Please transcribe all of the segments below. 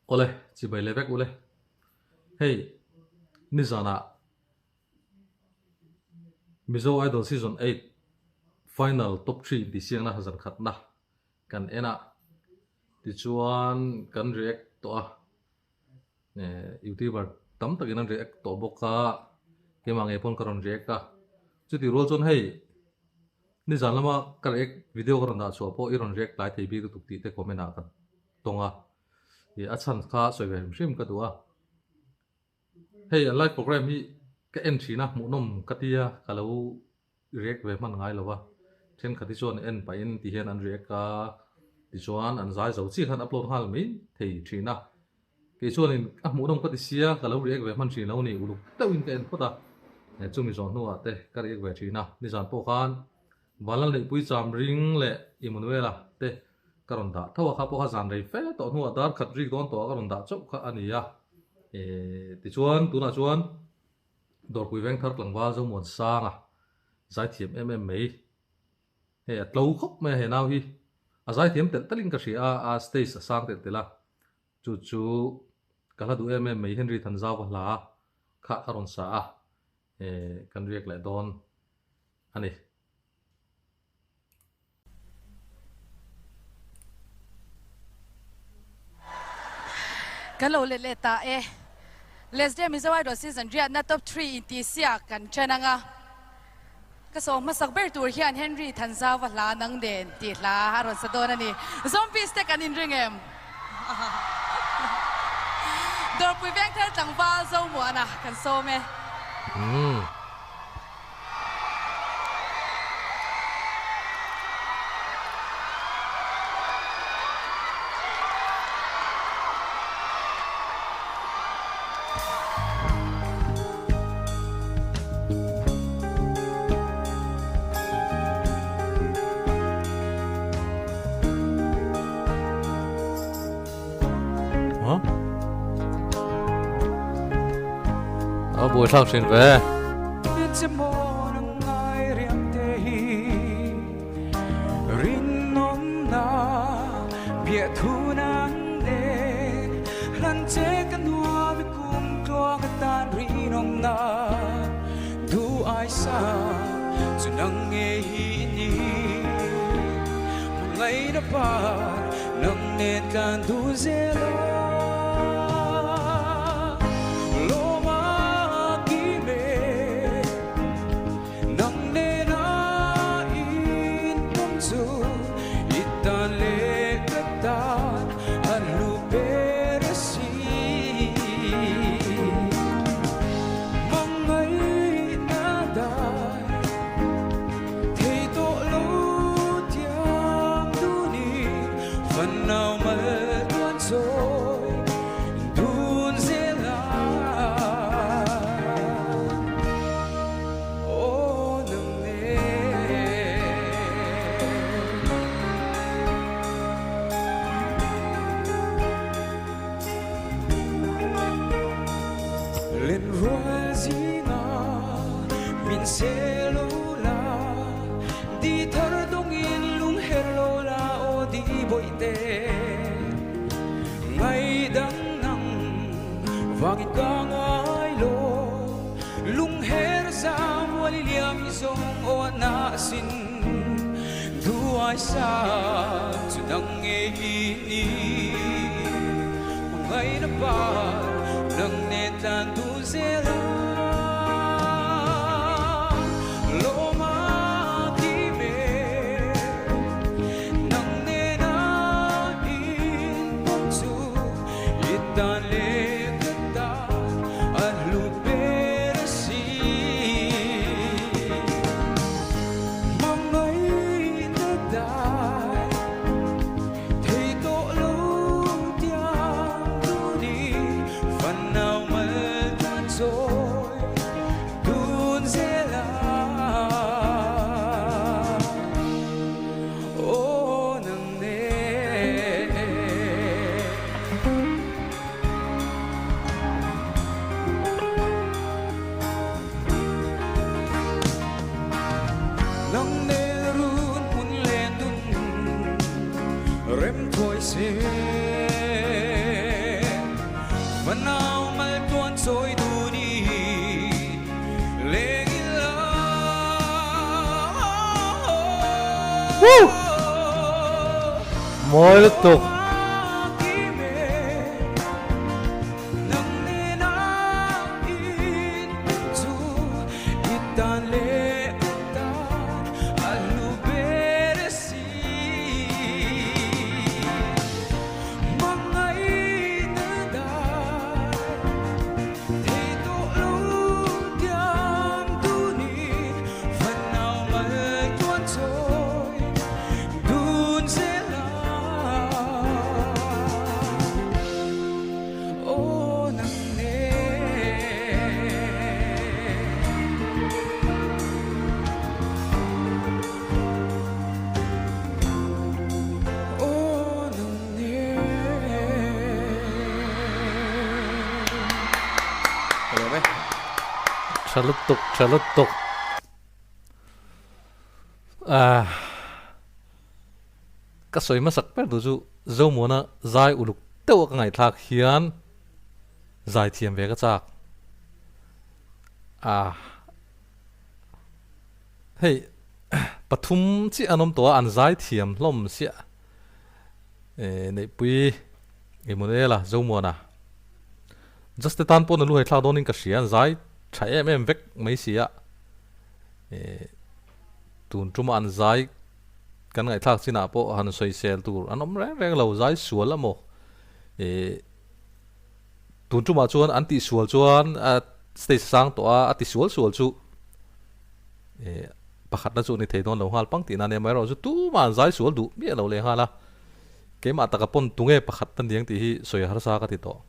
Awle, chibai leh vek ule. Hei, nizanah Mizo Idol Season 8 Final Top 3 intihsiakna zan khatna kan en a, tichuan kan react tawh a, Youtuber tam takin an react tawh bawk a, keimah ngei pawn ka rawn react a, chutih rual chuan hei nizan lama ka react video ka rawn dah chhuah pawh i rawn react tlai thei bik lutuk tih te comment ah ka tawng a, ih a chhan kha sawi ve hrim hrim ka duh a, hei an live program hi ka en thin a hmuhnawm ka tia ka lo react ve hman ngai lo va, thenkhat hi chuan en pahin ti hian an react a, tichuan an zai zo chiah khan upload nghal mai thei thin a, kei chuanin a hmuhnawm ka ti sia ka lo react ve hman thin lo ni uluk deuhin ka en phawt a, chumi zawh hnuah te ka react ve thin a, nizan pawh khan Vanlalneihpui Chamring leh Immanuela te ka rawn dah tho a, kha pawh kha zan rei fe tawh hnuah dar khat rik dawn tawhah ka rawn dah chauh kha a ni a, tichuan tunah chuan Dawrpui Vengthar tlangval Zomuansanga zaithiam em em mai. Hei a tlo khawp mai a he nau hi. A zaithiam telh telhin ka hria a, a stage a sang telh telh a. Chu chu ka hla duh em em mai Henry Thanzauva hla kha a rawn sa a, kan riak leh dawn a ni. Kan lo let leh ta e. Let's Dare Mizo Idol Season riatna Top 3 intihsiak kan ṭhen ang a. Ka sawm hmasak ber tur hian Henry Thanzauva hla nang nen tih hla a rawn sa dawn a ni. Zombies te kan inring em? Dawrpui Vengthar tlangval Zomuana kan sawm e. A buaithlak thin ve. Woo! Mawi lutuk. Tha lutuk, tha lutuk. Ah. Ka sawi hmasak ber tu chu Zomuana zai uluk deuh a ka ngaihthlak hian zai thiam ve ka chak. Ah. Hei pathum chiah an awm tawh a, an zai thiam hlawm siah. Eh Neihpui Emmanuela Zomuana just te tan pawh na lu hai thlak dawnin ka hria an zai tha em em vek mai si a. Eh tun tuma an zai kan ngaihthlak chinah pawh han sawisel tur an awm reng reng lo zai sual amaw eh tun tumah chuan an tihsual chuan a stage sang tawh a a tisual sual chu eh pakhatna chu a ni thei dawn lo nghal pang tihna ania amaherawh chu tumah an zai sual duh miah lo leh nghal a keimah taka pawn tunge pakhatna niang tih hi sawi harsa ka ti tawh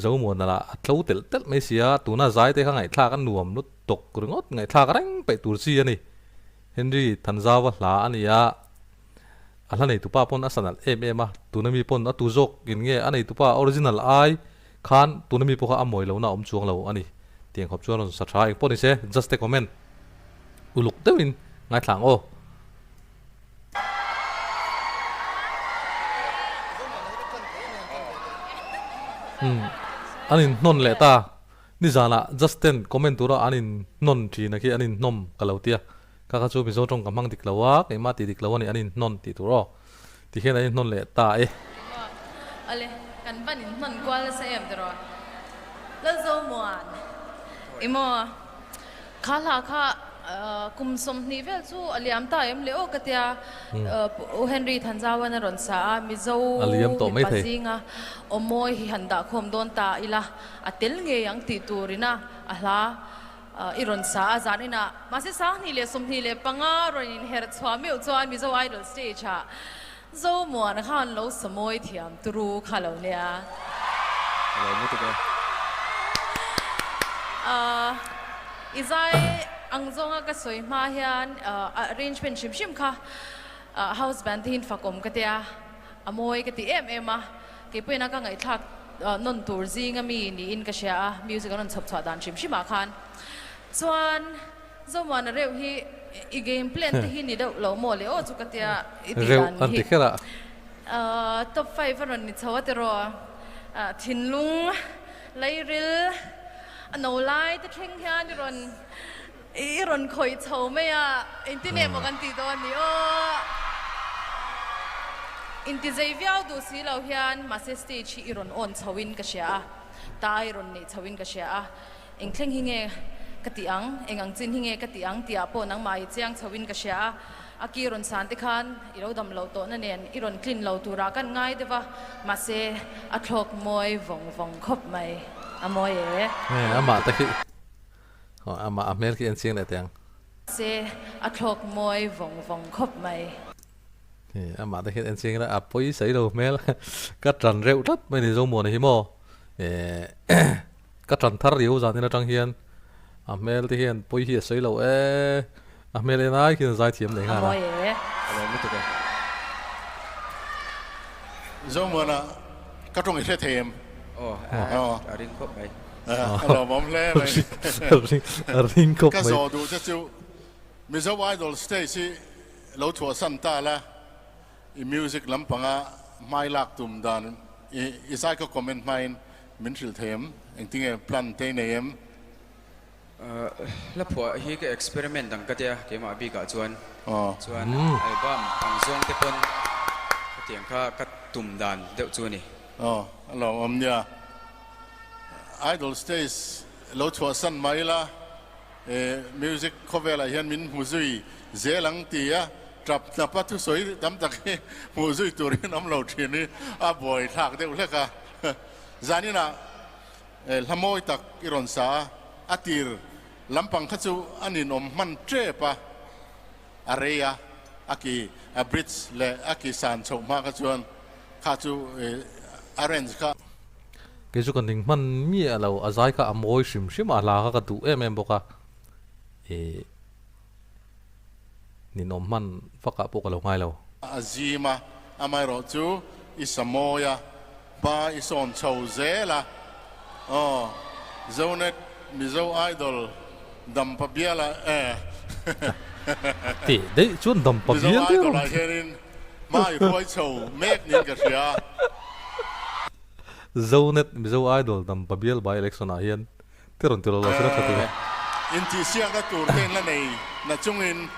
Zomuana lah a tlo telh telh mai sia tuna zai te kha ngaihthlak a nuam lutuk ringawt ngaihthlak reng peih tur chi a ni Henry Thanzauva hla a ni a A hla neitupa pawn a sa nalh em em a, tuna mi pawn a tu zawk in nge a neitupa original ai khan tuna mi pawh kha a mawi lohna a awm chuang lo a ni. Tiang khawp chuan rawn sa tha eng pawh ni se, just a comment. Uluk deuhin ngaithla ang aw. Umm an in hnawn leh ta, nizanah just ten comment tura an in hnawn thin a khi an in hnawm ka lo tia. Ka kha chu Mizo tawng ka hmang dik lo a, keimah tih dik lo a ni, an inhnawn tih tur aw. Ti hian an inhnawn leh ta e. Awle, kan van inhnawn kual nasa em tiraw? Lalzomuan, I maw? Kha hla kha kum 20 vel chu a liam ta em le aw ka tia, U Henry Thanzauan a rawn sa a, Mizo mipa zinga aw mawi hi han dahkhawm dawn ta ila, a tel ngei ang tih turina a hla I rawn sa a zan inah mahse 2025 rawn inherh chhuah meuh chuan Mizo Idol stage ah Zomuana khan lo sa mawi thiam turu kha lo nia. Ka lo lutuk e. I zai ang zawnga ka sawi hma hian arrangement hrim hrim kha house band te hi fakawm ka tia a mawi ka ti em em a. Keipawhin a ka ngaihthlak nawn tur zinga mi niin ka hria a, music an rawn chhawp chhuah dan hrim hrimah khan. Chuan Zomuana reuh hi i game plan te hi ni deuh lo maw le aw chu ka tia i tih dan hi. Top five a rawn ni chho a tiraw, thinlung, lairil, a no lai te thleng hian i rawn i rawn khawih chho mai a, engtin emaw kan tih dawn ni aw. Intizei viau duh si lo hian mahse stage hi i rawn awn chho in ka hria a, ta i rawn neih chho in ka hria a, eng thleng hi nge ka tih ang, eng ang chin hi nge ka tih ang tih ah pawh nangmah i chiang chho in ka hria a, a ki rawn san te khan i lo dam loh tawhna nen i rawn tlin lo turah kan ngai deuh a, mahse a thlawk mawi vawng vawng khawp mai, a mawi e. Amah te khi Aw amah a hmel khi en chiang leh teh ang. Se a thlawk mawi vawng vawng khawp mai. Hi amah te khian en chiang ila a pawi sawi lo hmel ka tan reuh tlat mai ni Zomuana hi maw eh ka tan thar riau zan in atang hian a hmel te hian pawi hi a sawi lo e a hmel en ai khian a zai thiam leh nghal a. A mawi e. A lawm lutuk e. Zomuana ka tawng i hre thei em? Aw a ring khawp mai. A lawmawm hle mai. A ring khawp mai. Ka zawh duh che chu Mizo Idol stage hi lo chhuahsan ta la, i music lampanga hmai lak tum dan i zai ka comment hmain. min hrilh thei em? Engtinge plan te i nei em? Hla phuah hi ka experiment ang ka tia keimah bikah chuan chuan album ang zawng te pawn khatiang kha ka tum dan deuh chu a ni. Aw a lawmawm nia. Idol stage lo chhuahsan mai ila music khawvelah hian min hmu zui zel ang ti a tap hnap a thusawi tam tak hi hmuh zui turin awm lo thin hi a buaithlak deuh hlek a. Zaninah Hla mawi tak i rawn sa a, a tir lampang kha chu a ninawm hman tep a, a rei a, a ki a bridge leh a ki san chhoh hma kha chuan kha chu arrange kha. Kei chu ka ning hman miah lo, a zai kha a mawi hrim hrim a, a hla kha ka duh em em bawk a, ih ninawm hman vak ah pawh ka lo ngai lo. A zim a, amaherawh chu i sa mawi a, hma i sawn chho zel a, aw Zonet Mizo Idol Dampa bial ah eh Teh daih chuan Dampa Mizo bial Idol ah hianin hma i hruai chho mek niin ka hria. Zonet Mizo Idol Dampa bial by election ah hian Te rawn ti lo lo sila tha tur a. Intihsiakna tur te in la nei na chungin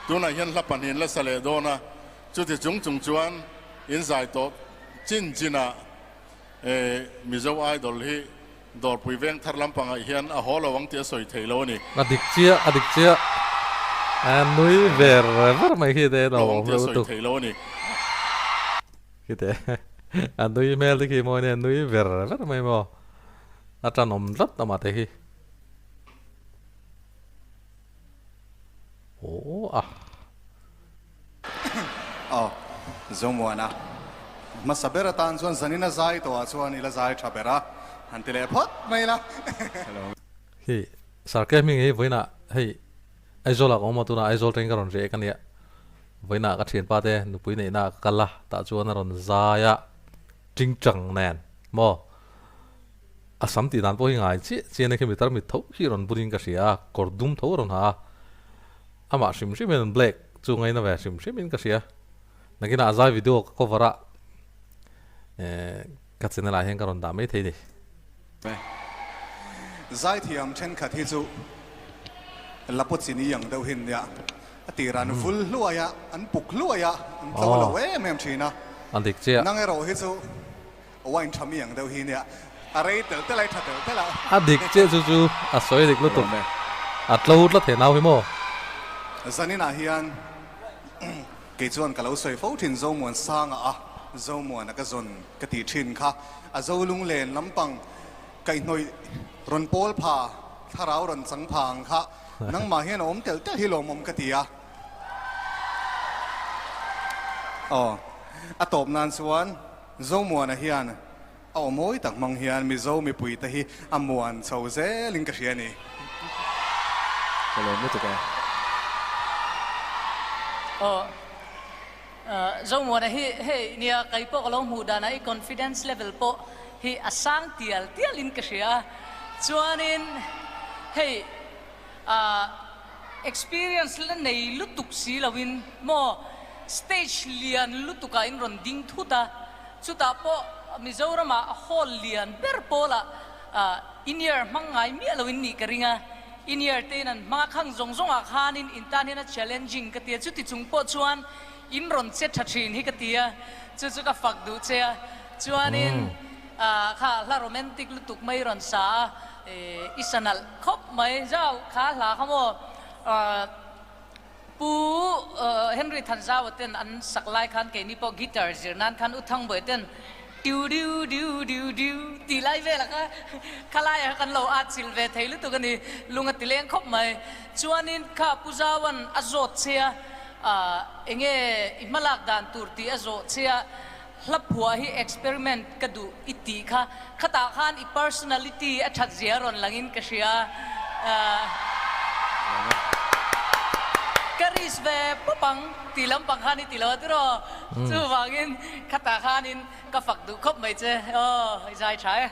tunah hian hla pahnih in la sa leh dawn a, chuti chung chung chuan in zai tawh chin chinah Mizo Idol hi Dawrpui veng thar lampangah hian a haw lo ang tih a sawi thei lo a ni. A dik chiah, a dik chiah. A nui ver ver mai khi te lo awm reuh lutuk. Thei lo a ni. Khi te a nui hmel te khi mawi nia nui ver ver mai maw. A tanawm tlat amah te hi. Aw a. Aw, Zomuana. Hmasa ber atan chuan zanin a zai tawhah chuan i la zai tha ber a, han ti leh phawt mai la. Hei Sarke hming hi vawiinah hei Aizawl ah ka awm a, tunah Aizawl tangin ka rawn reh ka nia. Vawiinah ka thianpa te nupui neihna ah ka kal a, tah chuan a rawn zai a, tingtang nen maw. A sam tih dan pawh hi ngai chiah chian e khi mitar mit tho hi rawn bun in ka hria a, kawr dum tho a rawn ha a, amah hrim hrim hian black chu ngaina ve hrim hrim in ka hria. Nakinah a zai video ka cover a, eh ka channel ah hian ka rawn dah mai thei ni. Zaithiam thenkhat hi chu la pawh chini ang deuh hin nia, a tirah an vul hluai a, an puk hluai a, an tlo lo em em thin a. A dik chiah. Nang erawh hi chu Wine tha mi ang deuh hi nia, a rei telh telh a, i tha telh telh a. A dik chiah chu chu a sawi dik lutuk, a tlo tlat he nau hi maw? Zaninah hian kei chuan ka lo sawi fo thin Zomuan sanga a Zomuana ka zawn ka tih thin kha a zo lunglen lampang kaihhnawih rawn pawl pha thlarau rawn chang pha ang kha nangmah hian a awm telh telh hi lawmawm ka ti a. Aw a tawp nan chuan. Zomuana hian a aw mawi tak hmang hian Mizo mipuite hi a muan chho zelin ka hria a ni. Ka lawm lutuk e. Aw Zomuana hi hei nia kei pawh ka lo hmuh danah i confidence level pawh hi a sang tial tialin ka hria a, chuanin hei Experience la nei lutuk si loin maw stage lian lutukah in rawn ding thut a, chutah pawh Mizoramah hall lian ber pawlah in-ear hmang ngai miah loin nih ka ring a, in-ear te in an hmang a, khang zawng zawngah khanin in tan hian a challenging ka ti a, chuti chung pawh chuan in rawn che tha thin hi ka ti a, chu chu ka fak duh che a, chuanin kha hla romantic lutuk mai rawn sa a, i sa nalh. Khawp mai zau kha hla kha maw Pu Henry Thanzaua ten an sak lai khan keini pawh guitar zir nan khan U Thangbawi ten tiu diu diu diu diu tih lai vel a kha khalai ah kha kan lo at chilh ve thei lutuk a ni lung a ti leng khawp mai. Chuanin kha Pu Zauan a zawt che a enge i hmalak dan tur tih a zawh che a Hla phuah hi experiment ka duh i tih kha, khatah khan i personality a that zia rawn langin ka hria. Ka risk ve pawp ang tih lampang khan i ti lo a tiraw? Chuvangin khatah khanin ka fak duh khawp mai che. Aw, i zai tha e.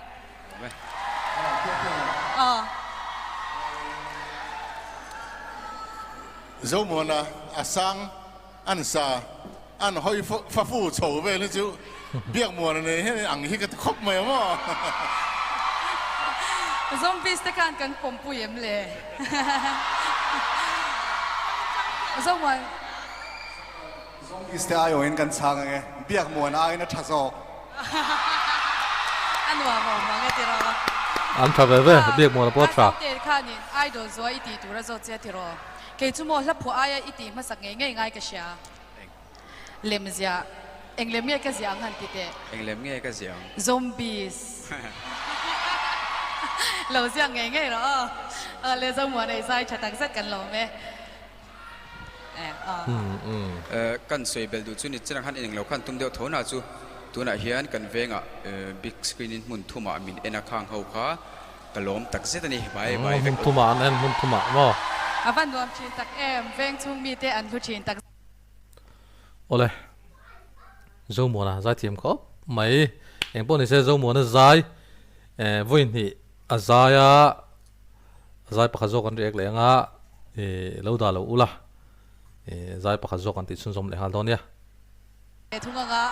Zomuana a sang An sa an hawi fa fu chho vel hi chu Biakmuana nen hian in ang hi ka ti khawp mai a maw? Zombies te khan kan pawmpui em le? Zomuan. Zombies te aiawhin kan chhang ang e. Biakmuan aiin a tha zawk. A nuam awm ang e tiraw. An tha ve ve, Biakmuana pawh a tha. Zote khanin idol zuai i tih tur a zawt che tiraw. Kei chu maw hla phuah aia i tih hmasak ngei ngei ngai ka hria. Lem ziah. Eng lem nge ka ziah ang han ti teh. Eng lem nge ka ziah ang? Zombies. Lo ziak ngei ngei rawh aw. Aw le Zomuana i zai tha tak zet kan lawm e. Kan sawi bel duh chu ni chiang khan englo khan tum deuh tho na chu tunah hian kan vengah big screen in hmun thumah min en a khang ho kha ka lawm tak zet a ni bai bai vek Hmun thumah an en hmun thumah maw? A va nuam thin tak em, veng chhung mite an hlu thin tak. Awle, Zomuana zaithiam khawp mai. Engpawh nise Zomuana zai vawi hnih a zai a, zai pakhat zawk an react leh anga ih lo dah lo ula, ih zai pakhat zawk an tih chhunzawm leh nghal dawn nia. Thung anga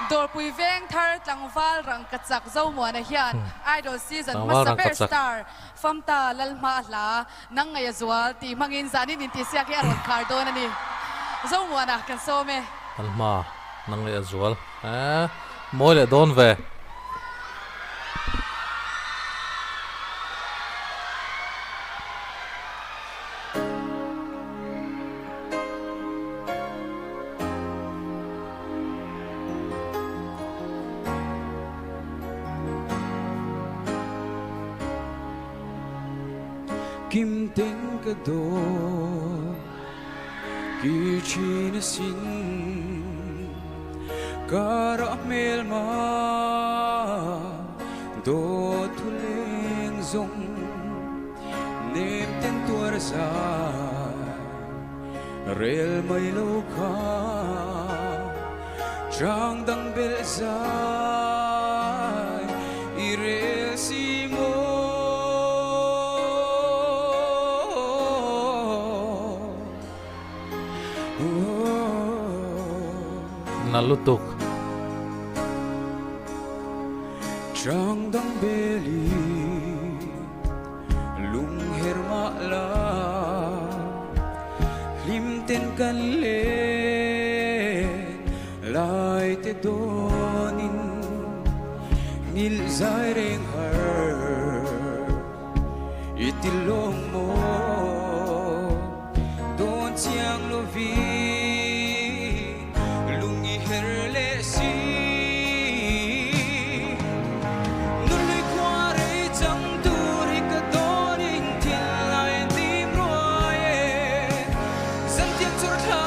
Dawrpui veng thar tlangval rangka chak Zomuana hian Idol season hmasa ber star Famta Lalhma a hla Nang ngaih a zual tih hmangin zanin intihsiak hi a rawn khar dawn a ni. Zomuana kan sawm e. Lalhma, nang ngaih a zual eh mawi leh dawn ve. Kim ten ka dawt ki thin asin Ka rah hmel ma dawt thu leng zawng Nem ten tuar zai rel mai lo kha Chang dang belh zai i rel si maw Na lutuk. Chang dang beli lung her mah la hlim ten kan len lai te dawnin ngil zai reng har i ti lawng maw dawn chiang lovin lung i her leh si. Nunhlui khua rei chang tur hi ka dawnin thil lai an tim ruai e. Zantiang chawr thla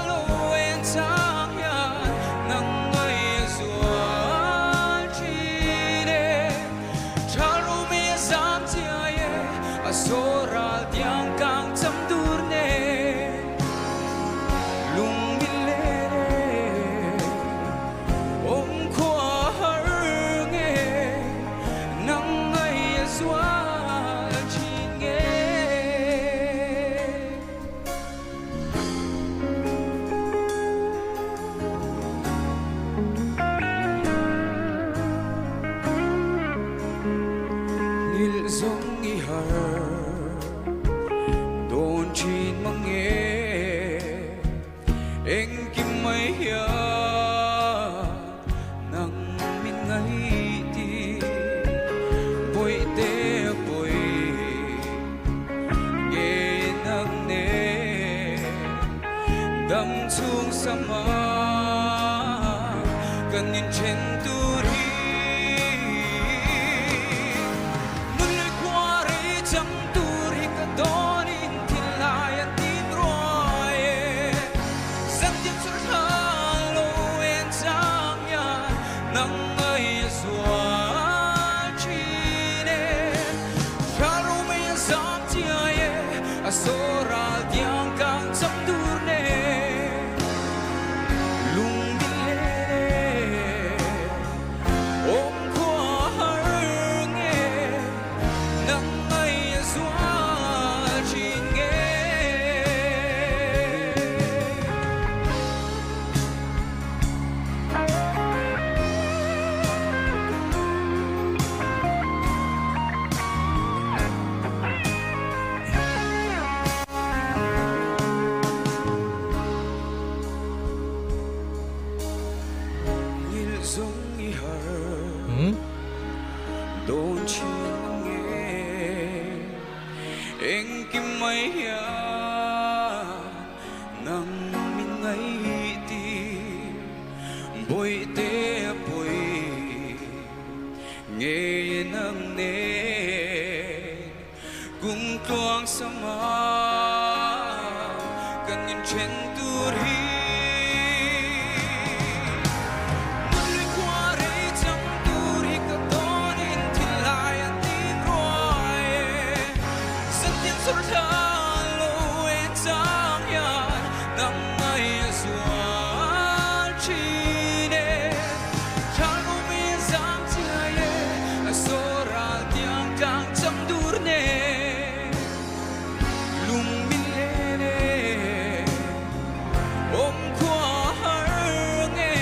lo en chang hian nang ngai a zual thin e. Tha ro mei a zam chiai e, a saw ral tiang kang cham dur nen. Lung min len e, awm khua har nge, nang ngai a zual thin nge. Nghilh zawng i har dawn thin mang nge, engkim mai hian nang min ngaih ti. Bawihte a pawi nge nang nen dam chhung sama kan inthen tur hi. Nunhlui khua rei chang tur hi ka dawnin thil lai an tin ruai e. Zantiang chawr thla lo en chang hian nang ngai a zual thin e. Thla ro mei a zam chiai e, a saw ral tiang kang cham tur nen lung min len e. hian nang min ngaihtir Bawihte a pawi ngei nang nen Kum tluang sama kan inthen tur hi. Nunui khua rei chang tur hi ka tawnin thinlai a tin ruai e. Zantiang chawr thla lo en chang hian nang ngai a zual thin e. Thla lo mi a zam chiai e, a saw ral tiang tlang chang dur nen lung min len e. Awm khua har nge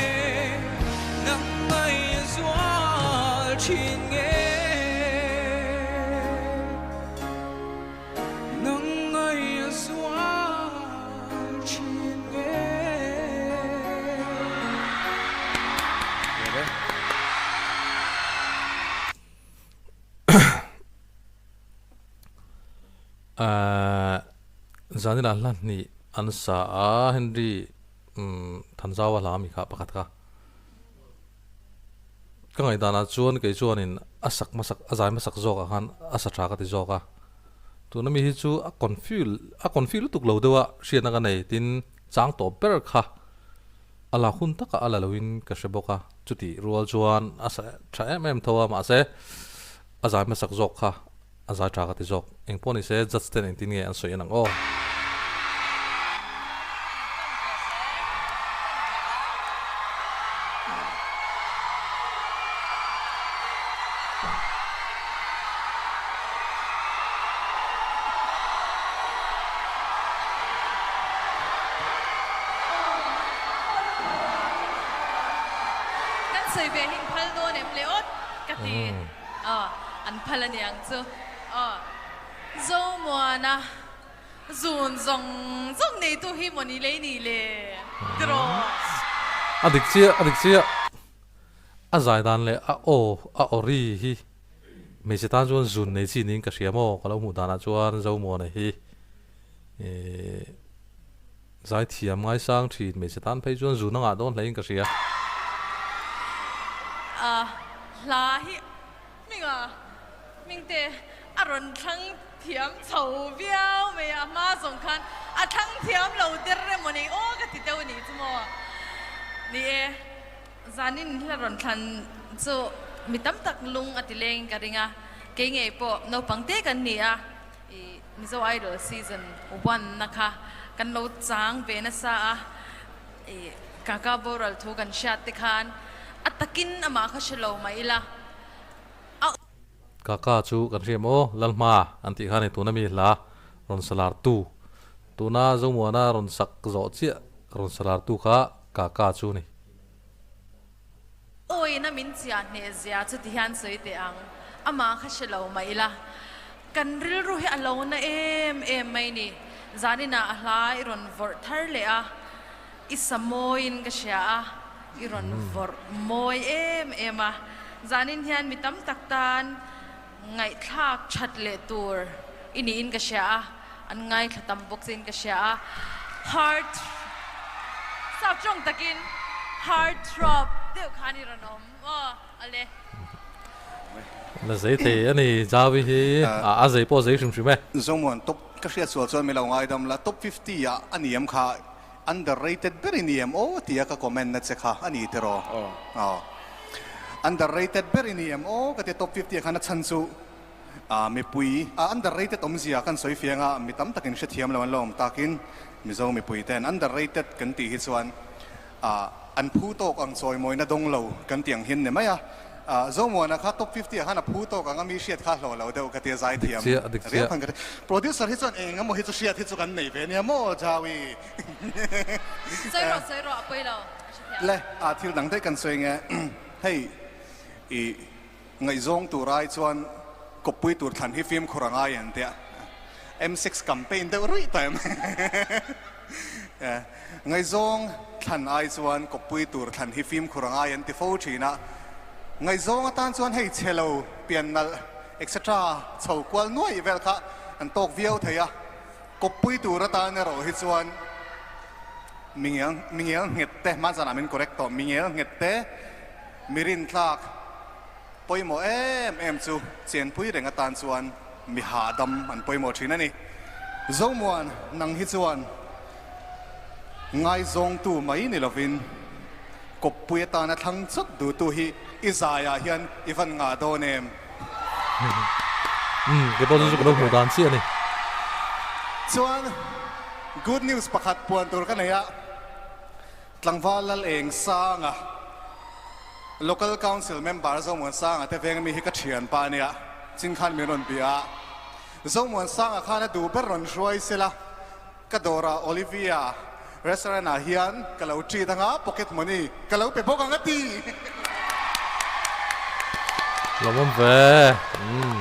nang ngai a zual thin nge. Nang ngai a zual thin nge. Zanila hla hnih an sa a, Henry Thanzaua hla ami kha pakhat kha. Ka ngaihdanah chuan kei chuanin a sak hmasak a zai hmasak zawkah khan a sa tha ka ti zawk a. Tuna mi hi chu a confuse a confuse lutuk lo deuh a hriatna ka nei tin chang tawp ber kha a lak hun takah a la loin ka hre bawk a. Chutih rual chuan a sa tha em em tho a mahse a zai hmasak zawk kha a zai tha ka ti zawk. Engpawh ni se judge ten engtin nge an sawi en ang aw. Kan sawi ve hi phal dawn em le awt ka ti. Aw, an phal a niang chu. Aw, Zomuana zun zawng zawng neitu hi maw ni lei ni le tiraw? A dik chiah, a dik chiah. A zai dan leh a aw, a aw ri hi hmeichhe tan chuan zun nei chi niin ka hria maw? Ka lo hmuh danah chuan Zomuana hi ih zai thiam ngaisang thin hmeichhe tan phei chuan zun a ngah dawn hlein ka hria. A hla hi Hminga Hmingte a rawn thlang thiam chho viau mai a, a hma zawng khan a thlang thiam lo der emaw ni aw ka ti deuh a nih chu maw. Ni e, zanin hla rawn thlan chu mi tam tak lung a ti leng in ka ring a, kei ngei pawh naupang te kan ni a, ih Mizo Idol season one na kha kan lo chang ve nasa a, ih Kaka boral thu kan hriat te khan a takin amah kha hre lo mah ila a. Kaka chu kan hria maw Lalhma an tih kha ni tuna mi hla rawn salar tu tuna Zomuana rawn sak zawh chiah rawn salar tu kha Kaka chu ni. Awina min chiah hneh zia chu ti hian sawi teh ang amah kha hre lo mah ila kan rilru hi a lo na em em mai ni zaninah a hla i rawn vawrh thar leh a I sa mawiin ka hria a, i rawn vawrh mawi em em a. Zanin hian mi tam tak tan ngaihthlak that leh tur i niin ka hria a, an ngaithla tam bawk chiin ka hria a. Heart sap tawng takin heart throb deuh khan i rawn awm aw ale. La zei thei a ni Javi hi a zei pawh a zei hrim hrim e. Zomuan top ka hriat sual chuan mi lo ngaidam la top 50 ah a ni em kha Underrated ber i ni em aw tia ka comment na che kha a ni tiraw? Aw. Underrated ber i ni em aw ka ti top 50 ah khan a chhan chu mipui underrated awmzia kan sawi fiang a, mi tam takin hrethiam lo an lo awm takin Mizo mipui ten underrated kan tih hi chuan an phu tawk ang chawimawina dawng lo kan tih ang hian ni mai a. Zomuana kha top 50 ah khan a phu tawk ang a mi hriat kha hlawh lo deuh ka ti a zai thiam riau khan ka ti. Producer hi chuan eng emaw hi chu hriat hi chu kan nei ve nia maw Jaui. Sawi rawh sawi rawh a pawi lo a hrethiam. Le a thil dang daih kan sawi nge hei i ngaihzawng tur ai chuan kawppui tur thlan hi fimkhur a ngai an tia M6 campaign deuh ruih tawh em Ngaihzawng thlan ai chuan kawppui tur thlan hi fimkhur a ngai an ti fo thin a, ngaihzawng atan chuan hei chhe lo, pian nalh etc chho kual nuaih vel kha an tawk viau thei a. Kawppui tur atan erawh hi chuan mi ngel nghet te, hmanzanah min correct tawh, mi ngel nghet te, mi rintlak pawimawh em em chu chenpui reng atan chuan mi hahdam an pawimawh thin a ni. Zomuan nang hi chuan ngaizawngtu mai ni lovin kawppui atana thlang chawt duhtu hi i zaiah hian i van ngah dawn em? Umm, kei pawh chu chu ka lo hmuh dan chiah a ni. Chuan good news pakhat puan tur ka nei a, Tlangval Lal Eng Sanga, Local Council Member Zomuan Sanga te veng mi hi ka thianpa a nia, chin khan min rawn bia a. Zomuan Sanga khan a duh ber rawn hruai sela, ka dawrah Olivia Restaurant ah hian ka lo treat anga pocket money ka lo pe bawk ang a ti. Lawmawm ve. Umm.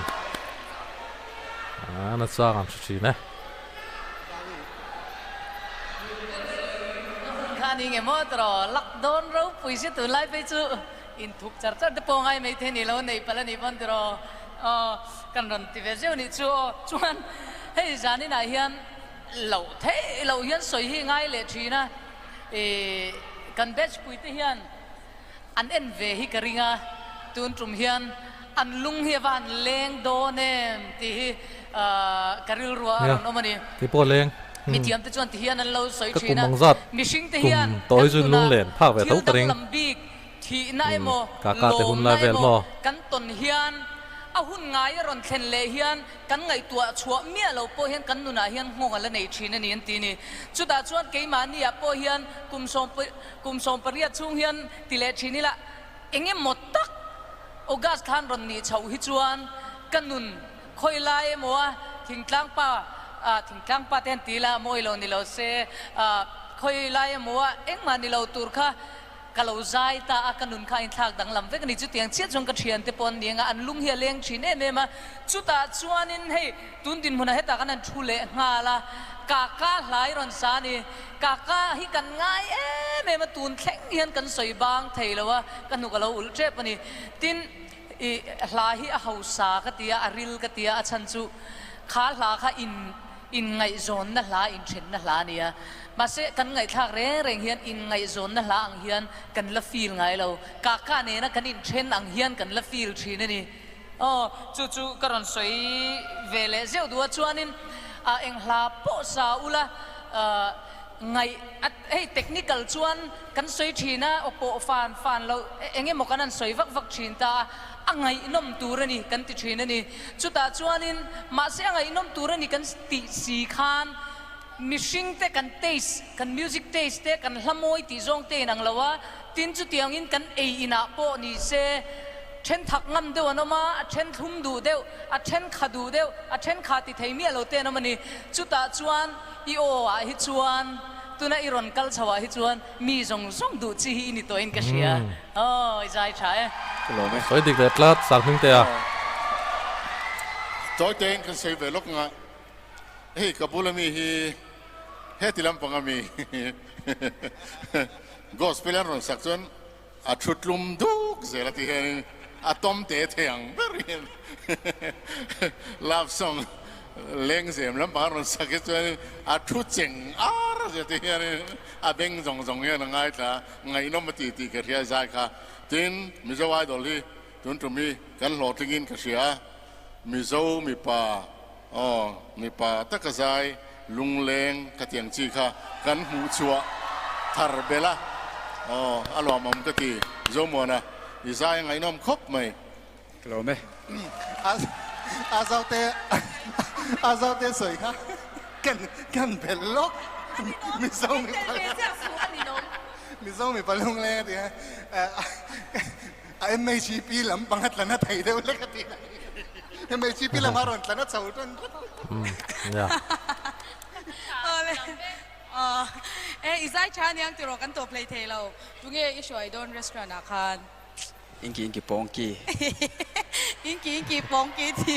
A na chang an hre thin e. Kha ni nge maw tawh lak dawn ropui si tunlai phei chu inthup char char te pawh ngai mai thei ni lo neih palh a nih pawn tiraw aw kan rawn ti ve zeuh nih chu aw chuan hei zaninah hian Loh theih loh hian sawi hi ngai leh thin a, ih kan batch pui te hian an en ve hi ka ring a, tun tum hian an lung hi a va han leng dawn em tih hi ka rilru a rawn awm a ni. Kei pawh leng. Mi thiam te chuan ti hian an lo sawi Ka thin kum a, ang zat mihring te kum hian tawh kan hi chu nunah lung len phak ve thil tho ka ring. danglam bik Thihna emaw, Kaka te hun lai lawmna vel emaw maw? kan tawn hian a hun ngai a rawn thlen leh hian kan ngaihtuah chhuah miah lo pawh hian kan nunah hian nghawng a la nei thin a ni an ti a ni. Chutah chuan keimahniah pawh hian kum sawm kum 18 chhung hian ti leh thin ila eng emaw tak August khan rawn nih chhoh hi chuan ka nun khawi lai emaw a thingtlang pa thingtlang pa te han ti ila mawi lo ni lo se khawi lai emaw a engmah ni lo tur kha Ka lo zai ta a, ka nun kha a inthlak danglam vek a ni. Chutiang chiah chuan ka thiante pawh an ni ang a, an lung hi a leng thin em em a. Chutah chuanin hei tun dinhmunah hetah khan an thu leh nghal a, Kaka hlai rawn sa a ni. Kaka hi kan ngai em em a, tun thleng hian kan sawi bang thei lo a, ka hnuk a lo ulh tep a ni. Tin, i hla hi a hausa ka ti a, a ril ka ti a, a chhan chu kha hla kha in Inngaihzawnna hla inthenna hla a ni a, mahse kan ngaihthlak reng reng hian inngaihzawnna hla ang hian kan la feel ngai lo, kaka nena kan inthen ang hian kan la feel thin a ni. Aw, chu chu ka rawn sawi ve leh zeuh duh a, chuanin ah eng hla pawh sa ula ngaih a, hei technical chuan kan sawi thin a, aw pawh fan fan loh eng emaw kan han sawi vak vak thin ta a, A ngaihnawm tur a ni kan ti thin a ni. Chutah chuanin mahse a ngaihnawm tur a ni kan tih si khan mihringte kan taste, kan music taste te, kan hla mawi tih zawng te inang lo a, tin chutiangin kan ei inah pawh ni se then thak ngam deuh an awm a, a then thlum duh deuh, a then kha duh deuh, a then kha ti thei miah lo te an awm a ni. Chutah chuan i aw ah hi chuan tuna i rawn kal chho ah hi chuan Mi zawng zawng duh chi hi i ni tawh in ka hria. Aw, i zai tha e. Ka lawm e. Sawi dik leh tlat, Sanghming te a. Tawi tein kan sawi ve lawk nga, hei ka bula mi hi heti lampang a mi gospel an rawn sak chuan a thu tlum duk zel a ti hianin a tawm te thei ang ber hian love song lengzem lampang a rawn sak hi chuanin a thu cheng ar zel ti hianin a beng zawng zawng hian a ngaithla ngaihnawm a ti tih ka hria zai kha. Tin, Mizo Idol hi tun tum hi kan hlawhtlingin ka hria a, Mizo mipa aw mipa taka zai lungleng ka tiang chi kha kan hmuh chhuah thar belh a, aw a lawmawm ka ti Zomuana i zai a ngaihnawm khawp mai. Ka lawm e. A zote a zote sawi kha kan kan belh lawk Mizo mipa Mizo mipa lungleng a ti a A MHP lampang a tla na thei deuh lek a ti a. MHP lam a rawn tla na chho tan tlat. Umm nia. Awle aw e i zai tha aniang tiraw kan tawp hlei thei lo. Tunge i hruai dawn restaurant ah khan? Inki inki pawngki. Inki inki pawngki ti.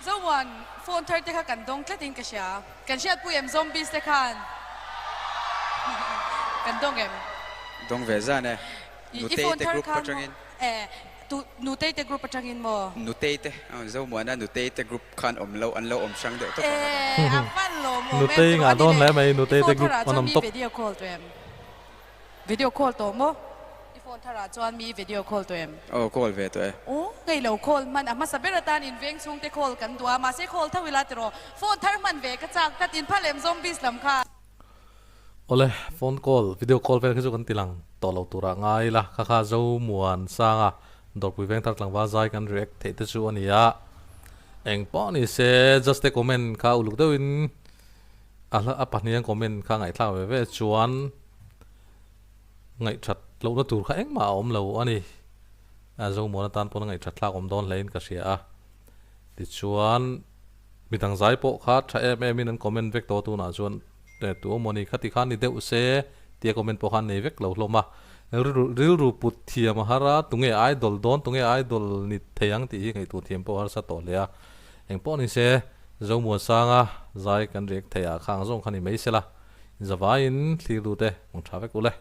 Zomuan phone thar te kha kan dawng tlat in ka hria. Kan hriatpui em zombies te khan kan dawng em? Dawng ve zan e. I Nutei phone te thar group khan atangin. E. tu Nutei te group atangin maw? Nutei te, Zomuana Nutei te group khan awm lo, an lo awm hrang deuh tawp ang a. E a van lawm awm em Nutei tiraw ngah a ni dawn le. hle mai, I Nutei te phone group tharah an chuan awm mi tawp. video call tawh em? Video call tawh maw? I phone tharah chuan mi video call tawh em? Aw call ve tawh e. Aw ngei lo call hman a hmasa ber atan in veng chhungte call kan duh a mahse call tho ila tiraw phone thar hman ve ka chak tlat in phal em zombies lam kha. Awle, phone call, video call vel khi chu kan ti lang tawh lo turah ngai ila, kha kha Zomuan Sanga Dawrpui Vengthar tlangval zai kan react theih te chu a ni a. Eng pawh ni se, just te comment kha uluk deuhin a hla a pahnihan comment kha ngaihthlak ve ve chuan ngaihthat lohna tur kha engmah a awm lo a ni. Zomuan atan pawn a ngaihthat thlak awm dawn hlein ka hria a. Tichuan. Midang zai pawh kha tha em em in an comment vek tawh tunah chuan tu awm ni khati khan ni deuh se tia comment pawh khan nei vek lo hlawm a. Rilru put thiam a har a, tunge idol dawn tunge idol ni thei ang tih hi ngaihtuah thiam pawh a harsa tawh hle a. Eng pawh ni se Zomuansanga zai kan react thei ah kha ang zawng kha ni mai sela. Zavaiin thlir dute hmang tha vek u le.